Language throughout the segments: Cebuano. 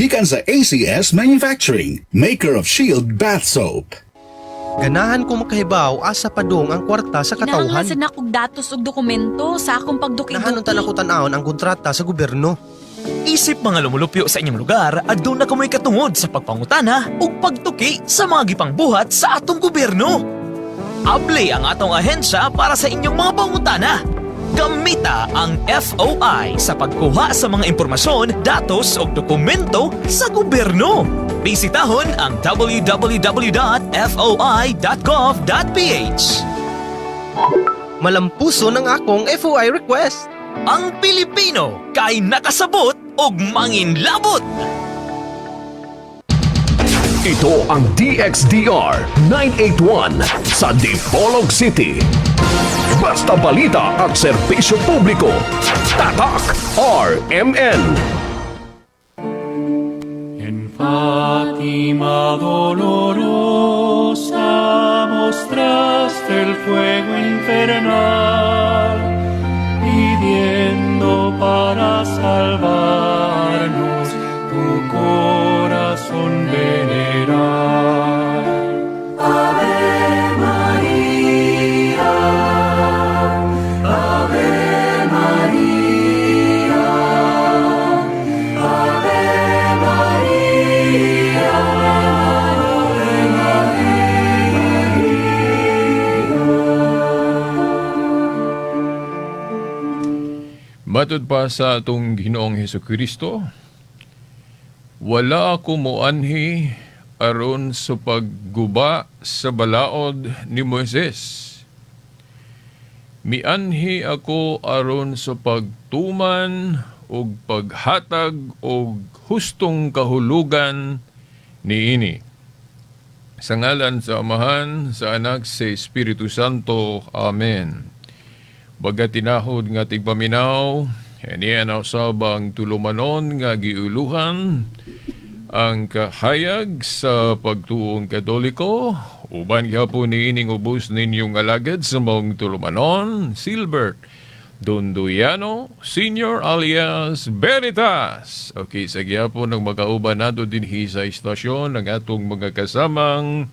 Gikan sa ACS Manufacturing, maker of Shield Bath Soap. Ganahan ko makahibaw asa padung ang kwarta sa Kinahanglan katawhan. sa nakog datos ug dokumento sa akong pagduki-duki. Nahanon ta nako tan-awon ang kontrata sa gobyerno. Isip mga lumulupyo sa inyong lugar, aduna kamoy katungod sa pagpangutana ug pagtuki sa mga gipangbuhat sa atong gobyerno. Abli ang atong ahensya para sa inyong mga pangutana. Gamita ang FOI sa pagkuha sa mga impormasyon, datos ug dokumento sa gobyerno. Bisitahon ang www.foi.gov.ph. Malampuso ng akong FOI request. Ang Pilipino kay nakasabot ug manginlabot. Ito ang DXDR 981 sa Dipolog City. Basta balita at serbisyo publiko. Tatak RMN. En Fátima dolorosa mostraste el fuego infernal, pidiendo para salvarnos tu corazón venerar. Ave María, Ave María, Ave María, Ave María. Matud pa sa atong Ginoong Hesus Kristo, wala ako moanhi aron sa pagguba sa balaod ni Moises. Mianhi ako aron sa pagtuman ug paghatag og hustong kahulugan niini. Sa ngalan sa Amahan, sa Anak, sa Espiritu Santo. Amen. Baga tinahod nga tigpaminaw, niya na usab ang tulumanon nga giuluhan ang kahayag sa pagtuong Katoliko, uban gihapon niining ubos ninyong alagad sa maong tulumanon, Silbert Donduyano Senior alias Veritas. Okay, sa gihapon ang makauban nato dinhi sa istasyon ang atong mga kasamang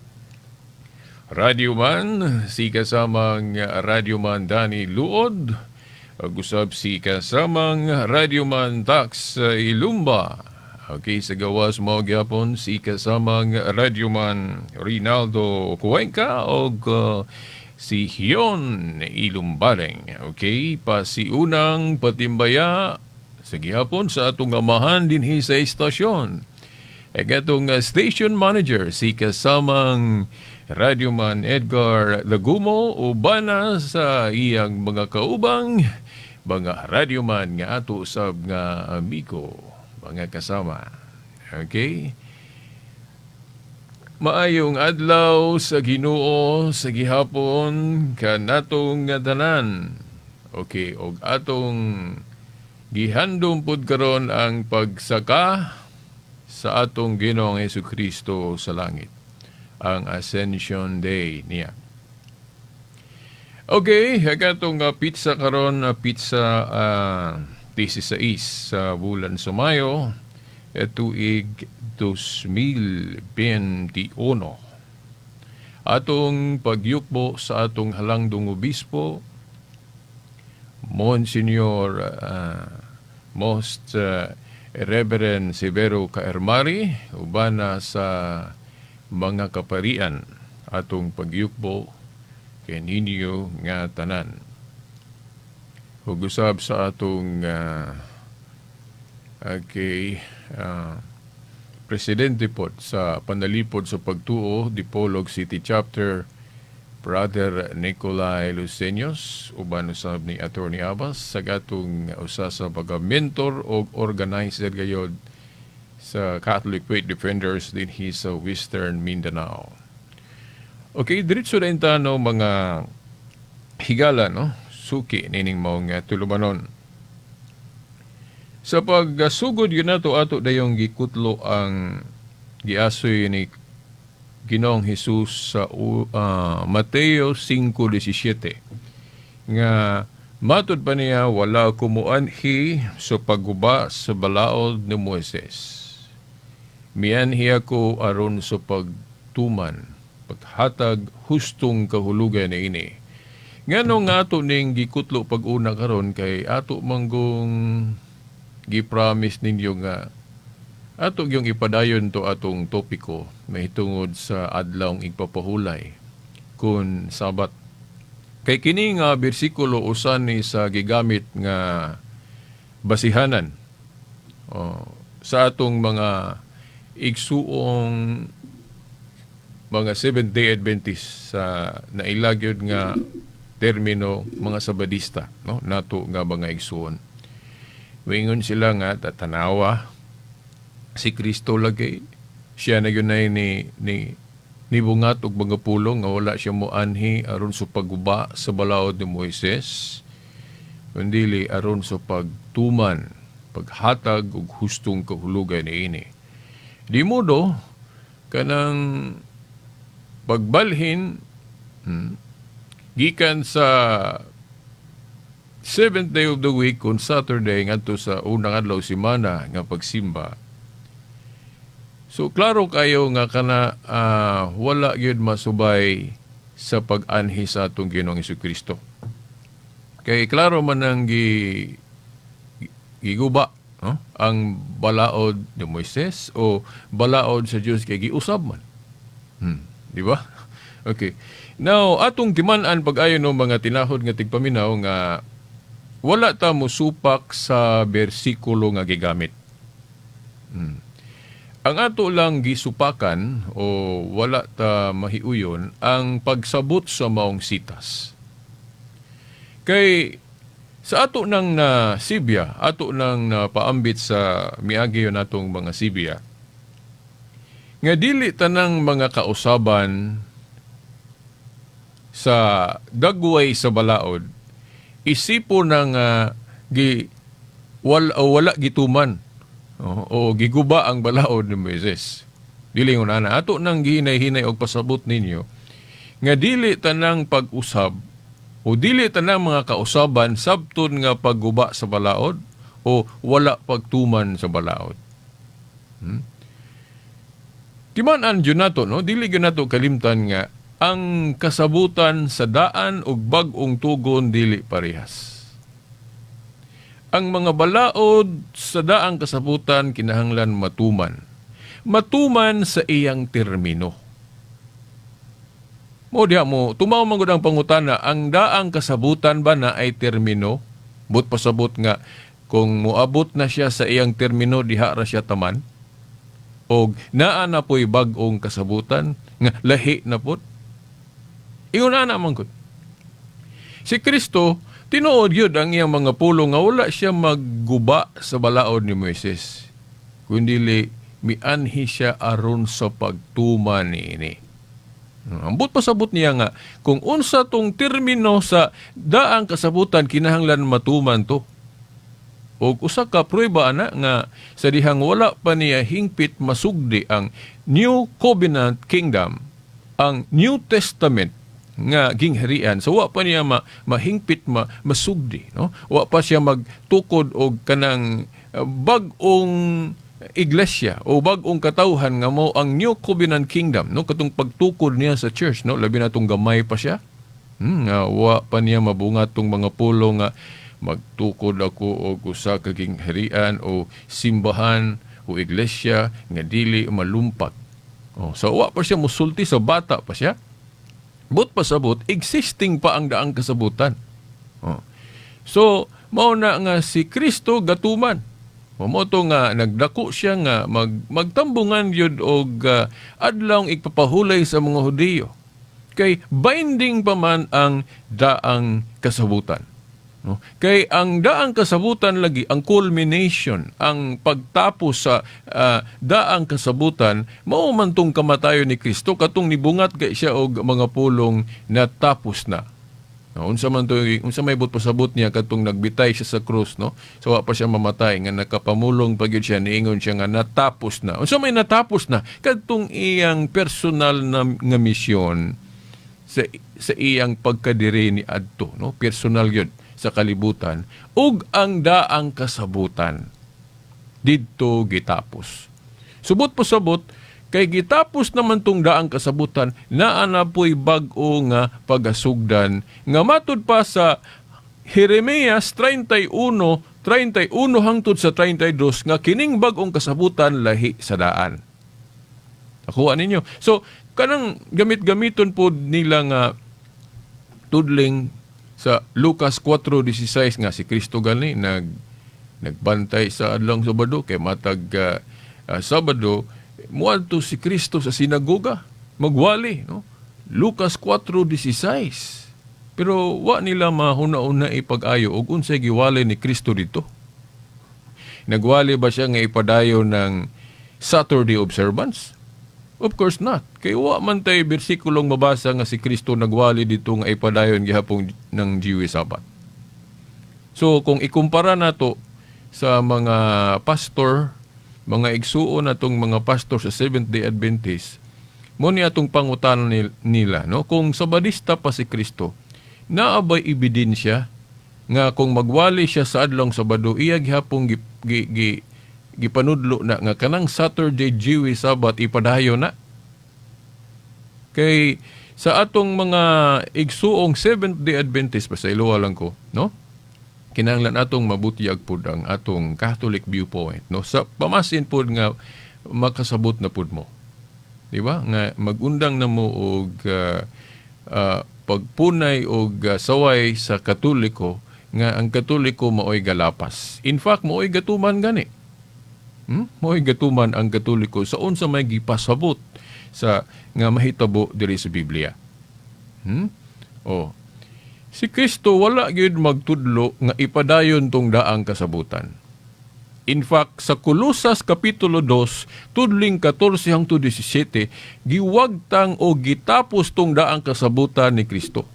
radyoman, si kasamang radyoman Danny Luod, ug usab si kasamang radyoman Tax Ilumba. Okay, sa gawas mo gyapon si kasamang radyoman Rinaldo Cuenca og si Hion Ilumbareng. Okay, pasiunang patimbaya sa gihapon sa atong amahan dinhi sa istasyon. Ang atong station manager, si kasamang radyoman Edgar Lagumo, ubana sa iyang mga kaubang, mga radyoman nga ato sab nga amigo, mga kasama. Okay? Maayong adlaw sa Ginoo sa gihapon kanatong nga tanan. Okay, og atong gihandom pud karon ang pagsaka sa atong Ginoong Hesus Kristo sa langit. Ang Ascension Day niya. Okay, atong petsa karon, petsa 16 sa bulan sa Mayo, tuig 2021. Atong pagyukbo sa atong halangdong obispo, Monsignor Most Reverend Severo Caermari, ubana sa mga kaparian, atong pagyukbo kaninyo nga tanan. Ug usab sa atong okay, presidente po sa Panalipod sa Pagtuo, Dipolog City Chapter, Brother Nicolai Luceños, uban usab ni Attorney Abbas, sa gatong usa sa pagka-mentor o organizer gayod sa Catholic Faith Defenders dinhi sa Western Mindanao. Okay, diretso na ta, no, mga higala, no? Suki nining maong tulumanon. Sa pagsugod yun nato, ato dayong gikutlo ang giasoy ni Ginoong Hesus sa Mateo 5:17 nga matud pa niya, wala ko muanhi sa pagguba sa balaod ni Moises. Mianhi ako aron sa pagtuman, paghatag hustong kahulugan niini. Ngano nga ato ning gikutlo pag-una karon, kay ato manggong gi-promise ninyo nga ato yung ipadayon to atong topiko mahitungod sa adlawng igpapahulay kun Sabat. Kay kini nga bersikulo usa ni sa gigamit nga basihanan, oh, sa atong mga igsuong mga Seventh Day Adventist, sa nailagyod nga termino mga Sabadista, no, nato nga mga igsuon. Wingon sila nga tatanawa si Kristo lagi, siya na yun ay ni nibungat og mga pulong nga wala siya moanhi aron sa pagguba sa balaod ni Moises, kundili aron sa pagtuman, paghatag og hustong kahulugan niini. Di modo kanang pagbalhin gikan sa seventh day of the week kung Saturday ngadto sa unang adlaw semana nga pagsimba. So klaro kayo nga kana wala gyud masubay sa pag-anhi sa atong Ginoong Kristo. Kay klaro man ang giguba, no, ang balaod ni Moises o balaod sa Dios kay giusab man. Di ba? Okay. Now, atong timan-an pag-ayo, no, mga tinahod nga tigpaminaw, nga wala ta mo supak sa bersikulo nga gigamit. Ang ato lang gisupakan o wala ta mahiuyon ang pagsabot sa maong sitas. Kay sa ato nang na sibya, ato nang napaambit sa miagi natong mga sibya, nga dili tanang mga kausaban sa dagway sa balaod isipo nang gi wala, o wala gituman o giguba ang balaod ni Moises. Dili ngon ana. Ato nang gihinay-hinay og pasabot ninyo nga dili tanang pag-usab o dili tanang mga kausaban sabton nga pagguba sa balaod o wala pagtuman sa balaod. Timan-an jud nato, no, dili gyud nato kalimtan nga ang kasabutan sa daan ug bag-ong tugon dili parehas. Ang mga balaod sa daang kasabutan kinahanglan matuman. Matuman sa iyang termino. Mo diha mo, tumaw man gud ang pangutana, ang daang kasabutan ba na ay termino? But pasabot nga kung moabot na siya sa iyang termino, diha ra siya taman. Og naa na po'y bag-ong kasabutan nga lahi na pod. Ingon ana man gud. Si Kristo, tinuod yun ang iyang mga pulong nga wala siya magguba sa balaod ni Moises, kundili mianhi siya aron sa pagtuman niini. Ambot pasabot niya nga kung unsa tong termino sa daang kasabutan, kinahanglan matuman to. Og usa ka prueba ana nga sa dihang wala pa niya hingpit masugdi ang New Covenant Kingdom, ang New Testament nga gingharian, so wa pa niya mahingpit masugdi, no, wa pa siya magtukod og kanang bag-ong iglesia o bag-ong katawhan nga mo ang New Covenant Kingdom, no, katong pagtukod niya sa church, no, labi na tong gamay pa siya, nga wa pa niya mabungat tong mga pulo nga magtukod ako og usa ka gingharian o simbahan o iglesia nga dili malumpat. Oh, so wa pa siya musulti sa bata pa siya. But pasabot, existing pa ang daang kasabutan. Oh. So, mao na nga si Kristo gatuman. Mao to nga nagdako siya nga magtambungan yun og adlawng igpapahulay sa mga Hudiyo. Kay binding pa man ang daang kasabutan. No? Kay ang daang kasabutan lagi, ang culmination, ang pagtapos sa daang kasabutan, mao man tong kamatayon ni Kristo, katong nibungat kay siya og mga pulong natapos na. No, unsa man to, unsa may but pasabot niya katong nagbitay siya sa krus, no? So wa pa siya mamatay nga nakapamulong pa gyud siya, niingon siya nga natapos na. Unsa may natapos na? Kadtong iyang personal na nga misyon sa iyang pagkadiri ni adto, no? Personal gyud sa kalibutan ug ang daang kasabutan didto gitapos. Subot pasabot kay gitapos naman tong daang kasabutan, naa na po'y bag-o nga pagasugdan nga matud pa sa Jeremias 31, 31 hangtod sa 32 nga kining bag-ong kasabutan lahi sa daan. Nakuha ninyo? So, kanang gamit-gamiton po nila nga tudling sa Lucas 4:16 nga si Kristo gani nagbantay sa adlong Sabado kay matag Sabado muadto si Kristo sa sinagoga magwali, no? Lucas 4:16. Pero wa nila mahuna-una ipag-ayo og unsay giwali ni Kristo dito. Nagwali ba siya nga ipadayon ng Saturday observance? Of course not. Kay wa man tay bersikulong mabasa nga si Kristo nagwali dito nga ipadayon gihapon ng Jewish Sabbath. So kung ikumpara nato sa mga pastor, mga igsuon natong mga pastor sa Seventh-day Adventist, mo ni atong pangutana nila, no? Kung Sabadista pa si Kristo, naa bay ebidensya nga kung magwali siya sa adlong Sabado, iya gihapong gipanudlo na nga kanang Saturday Jewish Sabbath ipadayon na? Kay sa atong mga igsuong Seventh Day Adventist, pasayloa lang ko, no? Kinahanglan atong mabutyag pud ang atong Catholic viewpoint, no? Sa pamasin pud nga makasabot na pud mo. Di ba? Nga magundang na mo og pagpunay og saway sa Katoliko nga ang Katoliko maoy galapas. In fact, maoy gatuman gani. Maoy gatuman ang Katoliko sa unsa may gipasabot sa nga mahitabo diri sa Biblia. Oh. Si Kristo wala gyud magtudlo nga ipadayon tong daang kasabutan. In fact, sa Kolosas Kapitulo 2, tudling 14 hangtod 17, giwagtang o gitapos tong daang kasabutan ni Kristo.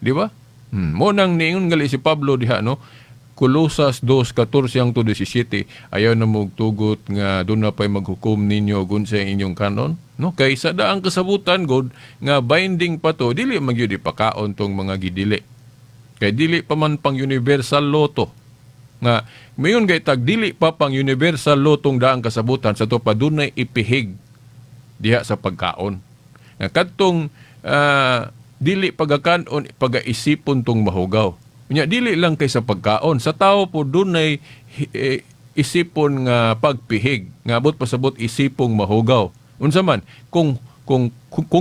Di ba? Mo nang niingon gali si Pablo diha, no? Kolosas 2:14 hangtod 17, "Ayaw na mo tugot nga doon na pa'y maghukom ninyo kung sa inyong kanon," no? Kay sa daang kasabutan god nga binding pa to, dili magyud ipakaon tong mga gidili. Kay dili pa man pang universal law to. Nga mayon gay tag dili pa pang universal law tong daang kasabutan, sa to pa dunay ipihig diha sa pagkaon. Nga kadtong dili pagakaon, pagaisipon tong mahugaw. Unya dili lang kay sa pagkaon, sa tao po dunay isipon nga pagpihig, nga abot pasabot isipong mahugaw. Unsa man kung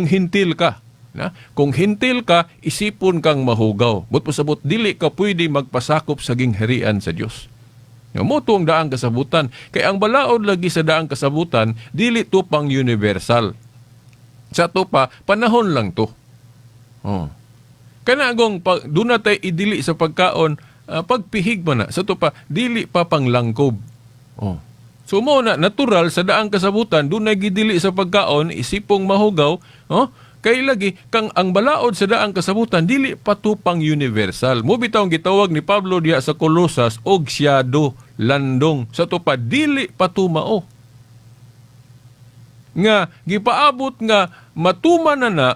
hintil ka, na? Kung hintil ka, isipon kang mahugaw. But pasabot dili ka pwede magpasakop sa gingharian sa Dios. Nga mo ang daang kasabutan. Kay ang balaod lagi sa daang kasabutan, dili to pang universal. Sa to pa, panahon lang to. Oh. Kanagong pag doon na tayo idili sa pagkaon, pagpihig man na. Sa to pa, dili pa pang langkob. Oh. So mo na natural sa daang kasabutan, doon na gidili sa pagkaon, isipong mahugaw, oh, kay lagi kang ang balaod sa daang kasabutan dili pa to pang universal. Mo bitaw ang gitawag ni Pablo diha sa Kolosas og siyado, landong. Sa to pa dili pa to mao. Nga gipaabot nga matuman na na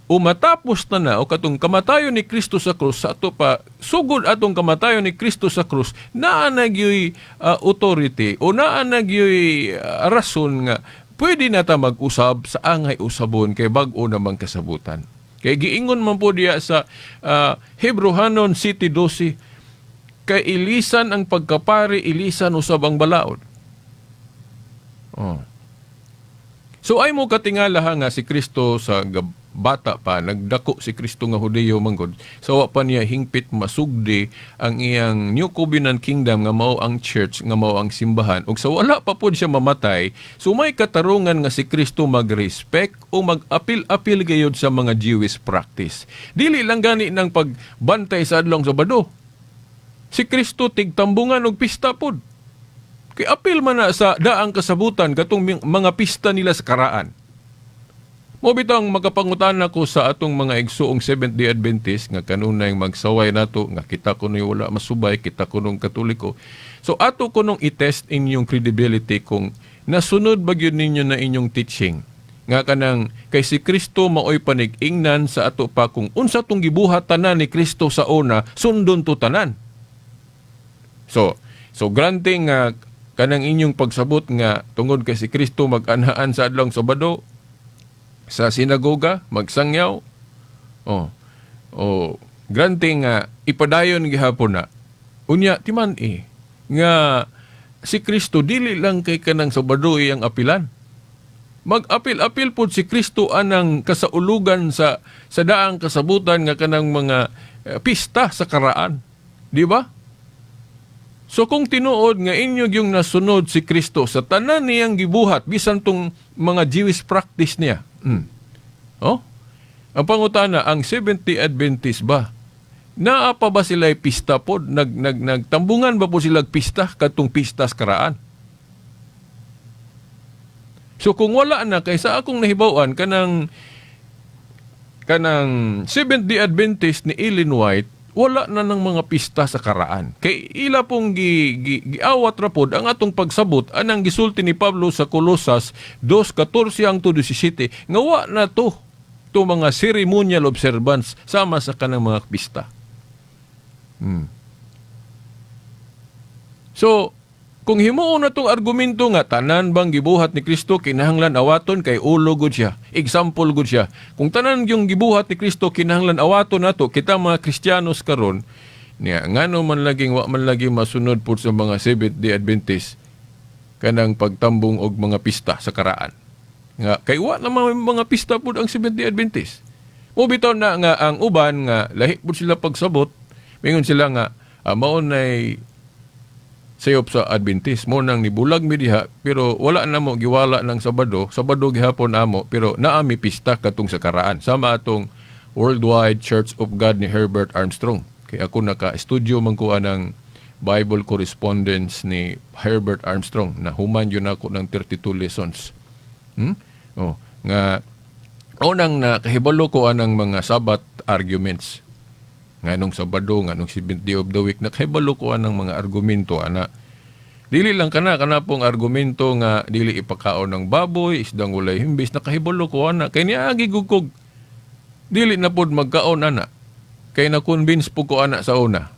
o matapos na na o katong kamatayon ni Kristo sa krus. Sa ato pa sugod atong kamatayon ni Kristo sa krus, naa na gyoy authority o naa na gyoy rason nga pwede na ta mag-usab sa angay usabon kay bag-o namang kasabutan. Kay giingon man po diya sa Hebrohanon 7:12, kay ilisan ang pagkapari, ilisan usab ang balaod. Oh. So ay mo katingala nga si Kristo sa bata pa, nagdako si Kristo nga Hudiyo manggod, sa wa pa niya hingpit masugdi ang iyang New Covenant Kingdom nga mao ang church, nga mao ang simbahan, ug sa wala pa pod siya mamatay, so may katarungan nga si Kristo mag-respect o mag-apil-apil gayud sa mga Jewish practice. Dili lang gani ng pagbantay sa adlong Sabado. Si Kristo tigtambungan og pista pod. Kay apil man na sa daang kasabutan katong mga pista nila sa karaan. Mo bitang makapangutana ko sa atong mga igsuong Seventh-day Adventist nga kanunay magsaway nato nga kita kuno wala masubay, kita kunong Katoliko. So ato kunong i-test inyong credibility kung nasunod ba gyud ninyo na inyong teaching. Nga kanang kay si Kristo maoy panig-ingnan sa ato pa, kung unsa tong gibuhat tanan ni Kristo sa una, sundon to tanan. So granting nga Kanang inyong pagsabot nga tungod kay si Kristo mag-anhaan sa adlawng Sabado sa sinagoga, magsangyaw. Oh. Oh, granting nga ipadayon gihapon na. Unya timan eh nga si Kristo dili lang kay kanang Sabado iyang apilan. Mag-apil-apil pod si Kristo anang kasaulugan sa daang kasabutan nga kanang mga pista sa karaan. Di ba? So kung tinuod nga inyo yung nasunod si Kristo sa tanan niyang gibuhat bisan tong mga Jewish practice niya. Oh? Ang pangutana, ang Seventh-day Adventist ba? Naa pa ba sila pista pod? Nag, nag, nagtambungan ba po sila pista katong pista sa karaan? So kung wala na kay sa akong nahibaw-an, kanang kanang Seventh-day Adventist ni Ellen White, wala na ng mga pista sa karaan. Kay ila pong giawat ra pod ang atong pagsabot anang gisulti ni Pablo sa Colosas 2:14 hangtod 17 nga wa na to mga ceremonial observance sama sa kanang mga pista. So, kung himuon na tong argumento nga tanan bang gibuhat ni Kristo kinahanglan awaton kay ulo gud siya, example gud siya. Kung tanan yung gibuhat ni Kristo kinahanglan awaton nato kita mga Kristiyanos karon niya, ngano man laging wa man lagi masunod pud sa mga Seventh Day Adventist kanang pagtambong og mga pista sa karaan? Nga kay wa na mga pista pud ang Seventh Day Adventist. Mo bitaw na nga ang uban nga lahi pud sila pagsabot, mingon sila nga mao nay sayop sa Adventist mo nang nibulag mi diha, pero wala na mo giwala ng Sabado, Sabado gihapon amo, pero naami pista katong sa karaan sama atong Worldwide Church of God ni Herbert Armstrong. Kay ako naka-studio man ko anang Bible correspondence ni Herbert Armstrong na human yun ako ng 32 lessons. Oh, nga unang na kahibalo ko anang mga Sabat arguments. Nganong Sabado, nganong seventh day of the week, nakahibalo ko anang mga argumento ana. Dili lang kana pong argumento nga dili ipakaon ng baboy, isdang walay himbis, nakahibalo ko ana. Kay niagi gud kog dili na pod magkaon ana. Kay na-convince po ko ana sa una.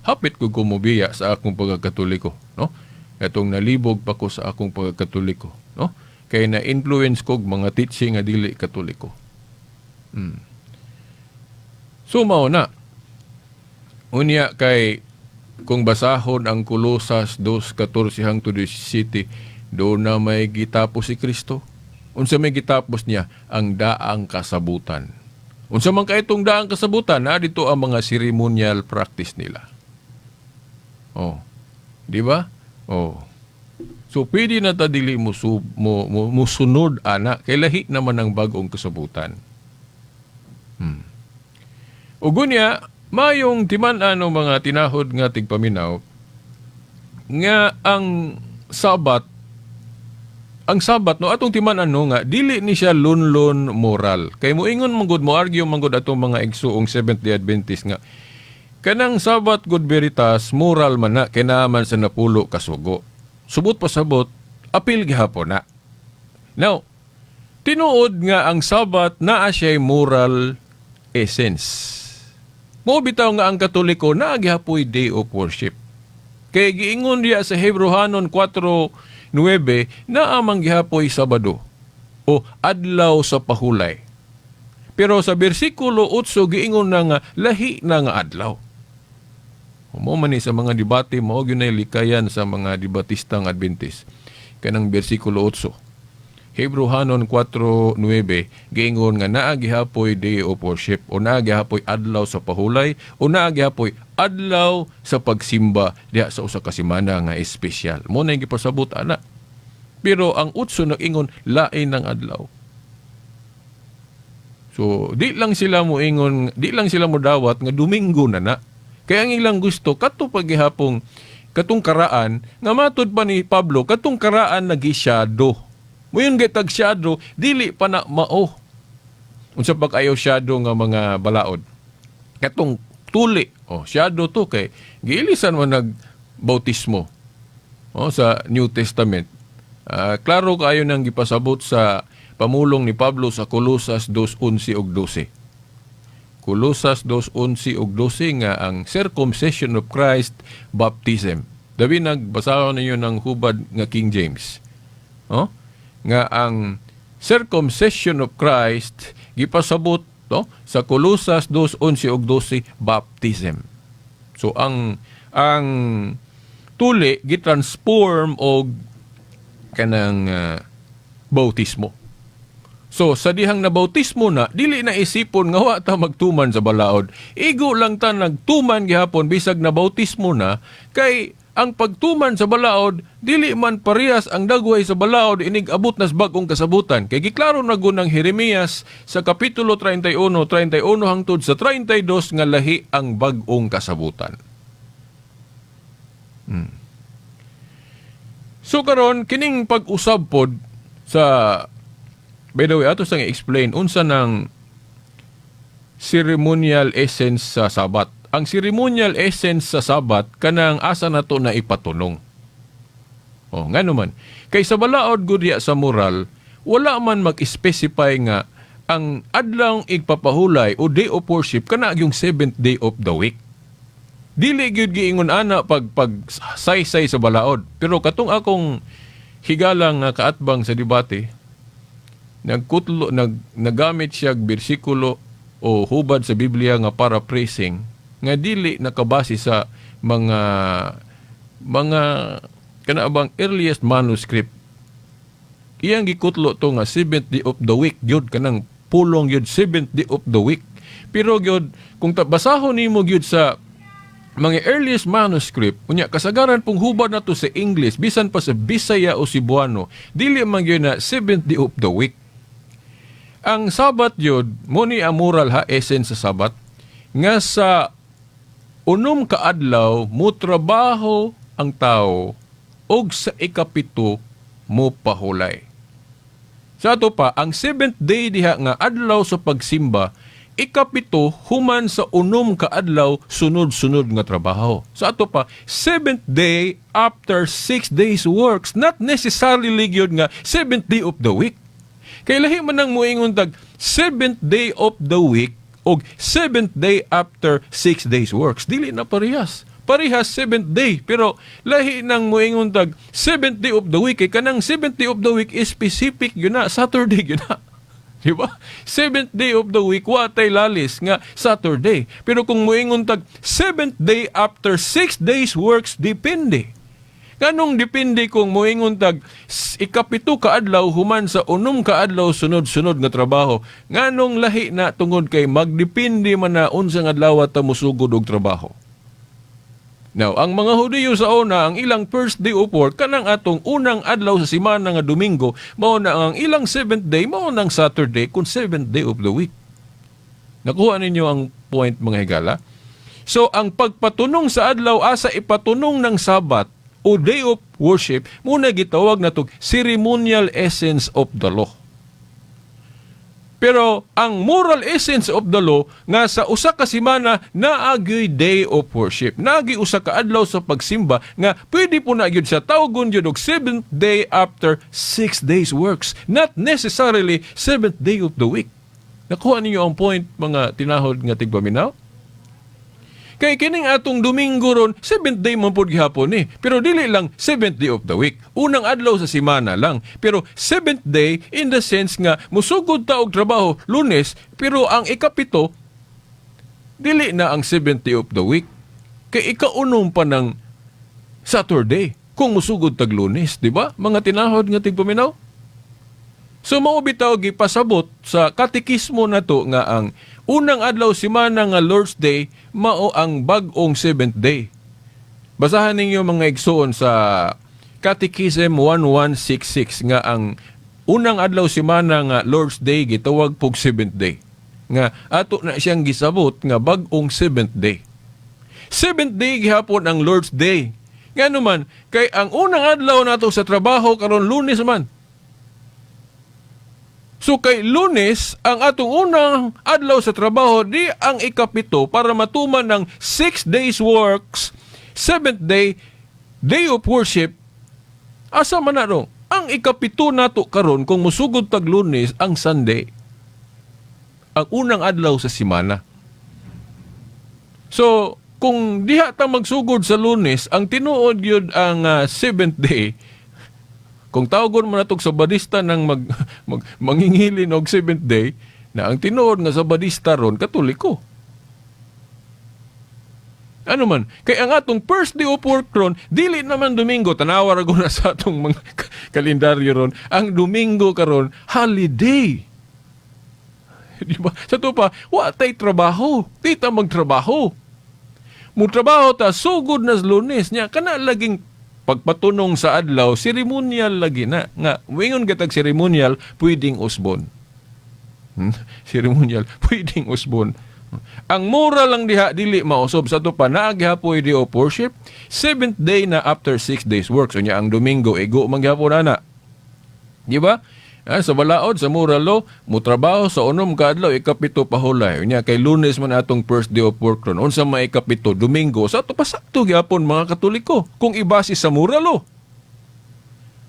Hapit ko mobiya sa akong pagkakatoliko, no? Katong nalibog pa ko sa akong pagkakatoliko, no? Kay na-influence ko og mga teaching nga dili Katoliko. So mao na. Unya kay kung basahon ang Kolosas 2:14 hangtod 17, do na may gitapos si Kristo. Unsa may gitapos niya? Ang daang kasabutan. Unsa man kay itong daang kasabutan, na dito ang mga ceremonial practice nila. Oh. Di ba? Oh. So pwede na ta dili mo musunod ana kay lahi naman ang bag-ong kasabutan. Ug unya, mayong timan-an mga tinahod nga tigpaminaw nga ang Sabat, no, atong timan-an, no, nga dili ni siya lunlon moral. Kay moingon man gud, mo argue man gud atong mga igsuong Seventh Day Adventist nga kanang Sabat good veritas moral man na kay naa man sa napulo kasugo. Subot pasabot, apil gihapon na. Now, tinuod nga ang Sabat naa siya'y moral essence. Mo bitaw nga ang Katoliko naa gihapoy day of worship. Kay giingon diya sa Hebreohanon 4:9 naa man gihapoy Sabado o adlaw sa pahulay. Pero sa bersikulo 8 giingon na nga lahi na nga adlaw. Mo man ni sa mga debate, mao gyud nay likayan sa mga debatistang Adventist. Kanang bersikulo 8. Hebreohanon 4:9 giingon nga naa gihapoy day of worship o naa gihapoy adlaw sa pahulay o naa gihapoy adlaw sa pagsimba diha sa usa ka semana nga espesyal. Mo na gipasabot ana. Pero ang 8 nag-ingon lain ng adlaw. So di lang sila mo ingon, di lang sila mo dawat nga Domingo na na. Kaya ang ilang gusto kadto paghihapong katong karaan nga matud pa ni Pablo katong karaan nagisyado. Muyon kay tag shadow, dili pa na mao. Unsa pa kayo shadow nga mga balaod? Katong tuli. Oh, shadow to kay giilisan man nag bautismo. Oh, sa New Testament. Klaro kayo nang gipasabot sa pamulong ni Pablo sa Colosas 2:11 ug 12. Colosas 2:11 ug 12 nga ang circumcision of Christ baptism. Labi nagbasahon ninyo ng hubad nga King James. Oh? Nga ang circumcision of Christ gipasabot, no, sa Colosas 2:11 ug 12, baptism. So ang tuli gitransform og kanang bautismo. So sa dihang nabautismo na, dili na isipon nga wa ta magtuman sa balaod. Igo lang ta nagtuman gihapon bisag nabautismo na, kay ang pagtuman sa balaod dili man parehas ang dagway sa balaod inig abot nas bag-ong kasabutan. Kay giklaro na gud ng Jeremias sa kapitulo 31, 31 hangtod sa 32 nga lahi ang bag-ong kasabutan. So karon, kining pag-usab pod sa, by the way, ato sang i-explain unsa nang ceremonial essence sa Sabat. Ang ceremonial essence sa Sabat, kanang asa nato na ipatunong. Oh, ngano man? Kay sa balaod gud sa moral, wala man mag-specify nga ang adlaw igpapahulay o day of worship kana yung seventh day of the week. Dili gyud giingon ana pag saysay sa balaod. Pero katong akong higalang nga kaatbang sa debate, nagkutlo, nagamit siya og bersikulo o hubad sa Biblia nga paraphrasing nga dili nakabase sa mga kana bang earliest manuscript. Iyang gikutlo to nga seventh day of the week gyud, kanang pulong gyud, seventh day of the week. Pero gyud kung basahon nimo gyud sa mga earliest manuscript, unya kasagaran pong hubad na to sa English, bisan pa sa Bisaya o Cebuano, dili man gyud na seventh day of the week. Ang Sabat yun, mo ni ang moral ha, essence sa Sabat, nga sa 6 ka adlaw mo trabaho ang tao ug sa ikapito mo pahulay. Sa ato pa, ang seventh day diha nga adlaw sa pagsimba, ikapito human sa 6 ka adlaw sunod-sunod nga trabaho. Sa ato pa, seventh day after 6 days works, not necessarily gyud nga seventh day of the week. Kay lahi man nang muingon tag seventh day of the week og seventh day after 6 days works. Dili na parehas. Parehas seventh day, pero lahi nang muingon tag seventh day of the week, kay kanang seventh day of the week is specific yun na, Saturday yun na. Di ba? Seventh day of the week, wa tay lalis nga Saturday. Pero kung muingon tag seventh day after 6 days works, depende. Nganong depende kung muingon tag 7 ka adlaw human sa 6 ka adlaw sunod-sunod nga trabaho? Nganong lahi na? Tungod kay magdepende man na unsang adlaw ta musugod og trabaho. Now, ang mga Hudiyo sa una, ang ilang first day of work, kanang atong unang adlaw sa simana nga Domingo, mao na ang ilang seventh day, mao nang Saturday, kung seventh day of the week. Nakuha ninyo ang point, mga higala? So, ang pagpatunong sa adlaw asa ipatunong ng Sabat o day of worship, muna gitawag na tog ceremonial essence of the law. Pero ang moral essence of the law nga sa usa ka semana naagyoy day of worship. Naagi usa ka adlaw sa pagsimba nga pwede po na gyud sa tawgon gyud og seventh day after 6 days works. Not necessarily seventh day of the week. Nakuha ninyo ang point, mga tinahod nga tigpaminaw? Kay kining atong Domingo ron, seventh day man pud gihapon ni. Pero dili lang seventh day of the week. Unang adlaw sa semana lang. Pero seventh day in the sense nga musugod ta og trabaho Lunes, pero ang 7 dili na ang seventh day of the week. Kay 6 pa ng Saturday kung musugod tag Lunes, di ba? Mga tinahod nga tigpaminaw. So mao bitaw gipasabot sa katekismo nato nga ang unang adlaw semana nga Lord's Day mao ang bag-ong seventh day. Basahan ninyo, mga igsoon, sa Catechism 1166 nga ang unang adlaw semana nga Lord's Day gitawag pog seventh day. Nga ato na siyang gisabot nga bag-ong seventh day. Seventh day gihapon ang Lord's Day. Ngano man? Kay ang unang adlaw nato sa trabaho karon Lunes man. So kay Lunes, ang atong unang adlaw sa trabaho, di ang 7 para matuman ng 6 days works, seventh day, day of worship, asa man na no? Ang 7 nato karon kung musugod tag Lunes ang Sunday. Ang unang adlaw sa simana. So, Kung diha ta magsugod sa Lunes, ang tinuod gyud ang seventh day, kung tawagon mo natog Sabadista nang mag mangingilin og seventh day, na ang tinuod nga Sabadista ron, Katoliko. Ano man, kay ang atong first day of work ron, dili naman Domingo, tanawa ra na sa atong mga kalendaryo ron, ang Domingo karon holiday. Di ba? Sa to pa, wa tay trabaho. Di ta magtrabaho. Mutrabaho ta sugod na sa Lunes niya kana laging pagpatunong sa adlaw, ceremonial lagi na nga wingon gatag ceremonial, pwedeng usbon. Ceremonial, pwedeng usbon. Ang moral lang diha dili mausab. Sa to pa, naa gihapoy day of worship, seventh day na after 6 days work. So nya ang Domingo igo man gihapon ana. Di ba? Sa balaod, sa moral law, mutrabaho sa 6 ka adlaw, ikapito pahulay. Unya kay Lunes man atong first day of work ron. Unsa may ikapito? Domingo. Sa ato pa, sakto gyapon, mga Katoliko, kung ibase sa moral law.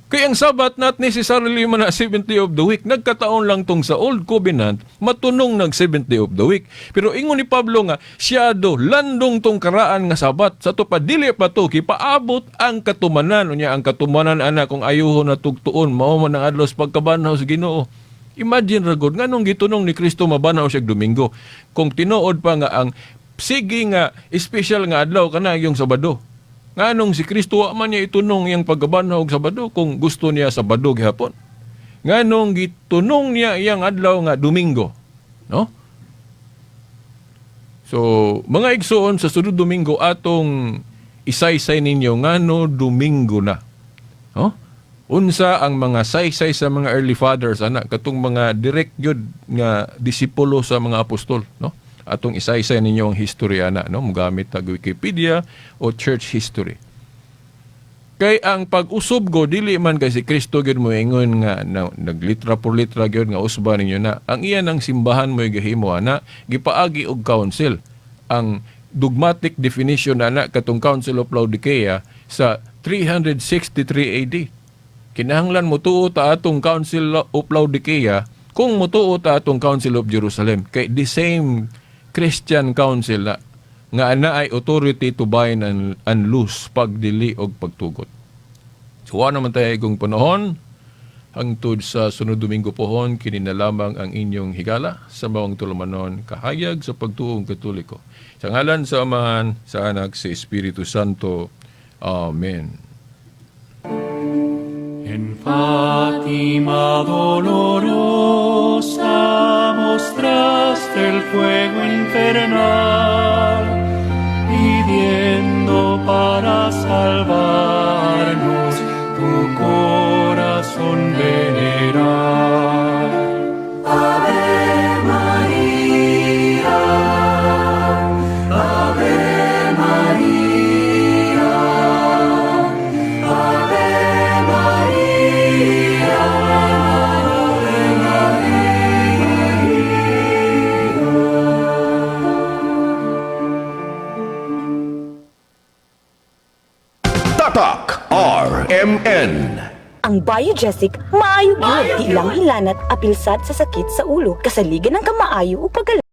Kay ang Sabat not necessarily man na seventh day of the week. Nagkataon lang tong sa Old Covenant, matunong nag seventh day of the week. Pero ingon ni Pablo nga, siyado, landong tong karaan nga Sabat. Sa to pa, dili pa to, kipaabot ang katumanan. Unya, ang katumanan ana, kung ayuho na tugtuon, mao man ang adlaw sa pagkabanhaw sa Ginoo. Imagine ra gud, nganong gitunong ni Kristo mabanhaw siya Domingo? Kung tinuod pa nga ang sige nga special nga adlaw kana yung Sabado. Nganong si Kristo wa man niya itunong iyang pagkabanhaw og Sabado kung gusto niya Sabado gihapon? Nganong gitunong niya iyang adlaw nga Domingo? No? So, mga igsoon, sa sunod Domingo atong isaysay ninyo ngano Domingo na. No? Unsa ang mga saysay sa mga early fathers ana, katong mga direct gyud nga disipulo sa mga apostol, no? Atong isaysay ninyo ang history ana, no? Mugamit tag Wikipedia o church history. Kay ang pag-usob ko dili man kay si Kristo gyud moingon nga na, naglitra por litra gyud nga usba ninyo na. Ang iya ng simbahan mo gihimo ana, gipaagi og council. Ang dogmatic definition ana, katong Council of Laodicea sa 363 AD. Kinahanglan motuo ta atong Council of Laodicea kung motuo ta atong Council of Jerusalem, kay the same Christian council na nga ana ay authority to bind and loose, pagdili og pagtugot. So wa naman tayo igong panahon. Hangtod sa sunod Domingo pohon, kini na lamang ang inyong higala sa mawang tulumanon, kahayag sa pagtuong Katoliko. Sa ngalan sa Amahan, sa Anak, sa Espiritu Santo. Amen. En Fátima dolorosa mostraste el fuego infernal, pidiendo para salvarnos tu corazón venerar. Ave María, Ave María, Ave María, Ave María. Tatak RMN. Ang Biogesic, maayo gyud, di lang hilanat, apil sad sa sakit sa ulo. Kasaligan ang kamaayo ug pagala.